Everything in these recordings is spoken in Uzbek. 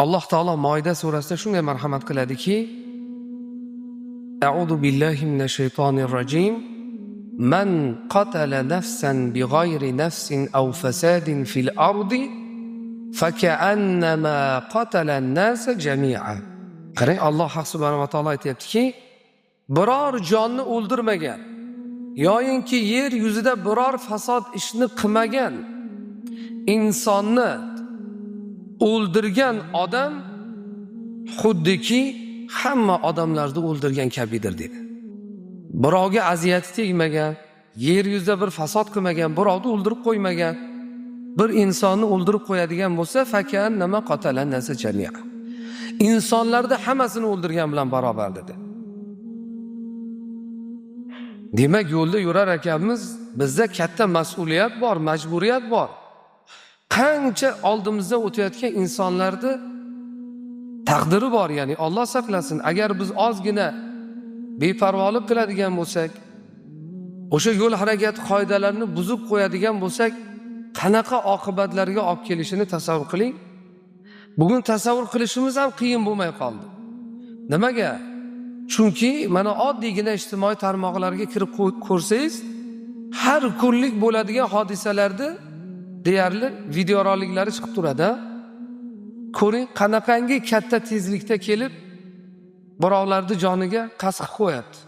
Alloh taolo Moida surasida shunday marhamat qiladiki: A'udhu billahi minash shaytonir rojim. Man qatala nafsan bighayri nafsin aw fasadin fil ardi faka'annama qatala an-nasa jami'a. Qarang, Alloh subhanahu va taolo aytayaptiki, biror jonni o'ldirmagan yoyinki yer yuzida biror fasod ishni qilmagan insonni o'ldirgan odam xuddiki hamma odamlarni o'ldirgan kabidir dedi. Birovga aziyati tegmagan, yer yuzida bir fasod qilmagan, birovni o'ldirib qo'ymagan bir insonni o'ldirib qo'yadigan bo'lsa, fakannama qatala nasa jami'a. Insonlarni hammasini o'ldirgan bilan barobar dedi. Demak, yo'lda yurar ekanmiz, bizda katta mas'uliyat bor, majburiyat bor. Qancha oldimizdan o'tayotgan insonlarni taqdiri bor, ya'ni Alloh saqlasin, agar biz ozgina beparvolik qiladigan bo'lsak, o'sha yo'l harakati qoidalarini buzib qo'yadigan bo'lsak, qanaqa oqibatlarga olib kelishini tasavvur qiling. Bugun tasavvur qilishimiz ham qiyin bo'lmay qoldi. Nimaga? Chunki mana oddiygina ijtimoiy tarmoqlarga kirib ko'rsangiz, har kunlik bo'ladigan hodisalarni deyarli videoroliklari chiqib turadi. Ko'ring, qanaqangi katta tezlikda kelib birovlarni joniga qasd qilib qo'yapti.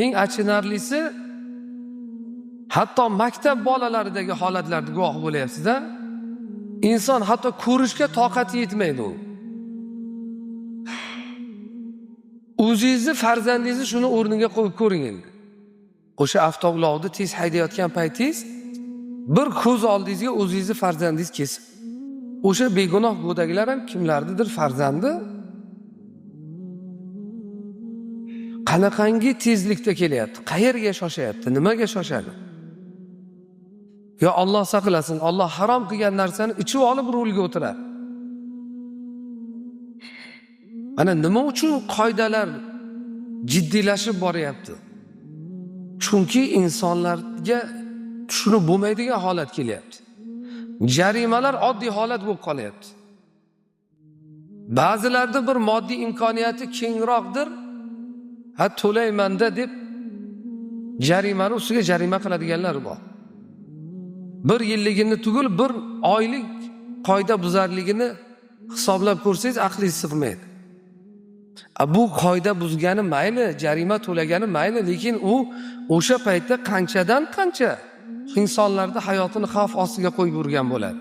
Eng achinarlisi, hatto maktab bolalaridagi holatlarni guvoh bo'lyapsiz-da. Inson hatto ko'rishga toqati yetmaydi u. O'zingizni farzandingizni shuni o'rniga qo'yib ko'ring endi. O'sha avtoulovni tez haydayotgan paytingiz bir ko'z oldingizga o'zingizni farzandingiz kelsin. O'sha begunoh go'daklar ham kimlarnidir farzandi. Qanaqangi tezlikda kelyapti? Qayerga shoshayapti? Nimaga shoshadi? Yo Alloh saqlasin, Alloh harom qilgan narsani ichib olib rulga o'tiradi. Mana nima uchun qoidalar jiddiylashib boryapti? Chunki insonlarga tushunib bo'lmaydigan holat kelyapti. Jarimalar oddiy holat bo'lib qolyapti. Ba'zilarda bir moddiy imkoniyati kengroqdir, ha to'laymanda deb jarimani ustiga jarima qiladiganlar bor. Bir yilligini tugul, bir oylik qoida buzarligini hisoblab ko'rsangiz aqlingiz sig'maydi. Bu qoida buzgani mayli, jarima to'lagani mayli, lekin u o'sha paytda qanchadan qancha insonlarni hayotini xavf ostiga qo'yib yurgan bo'ladi.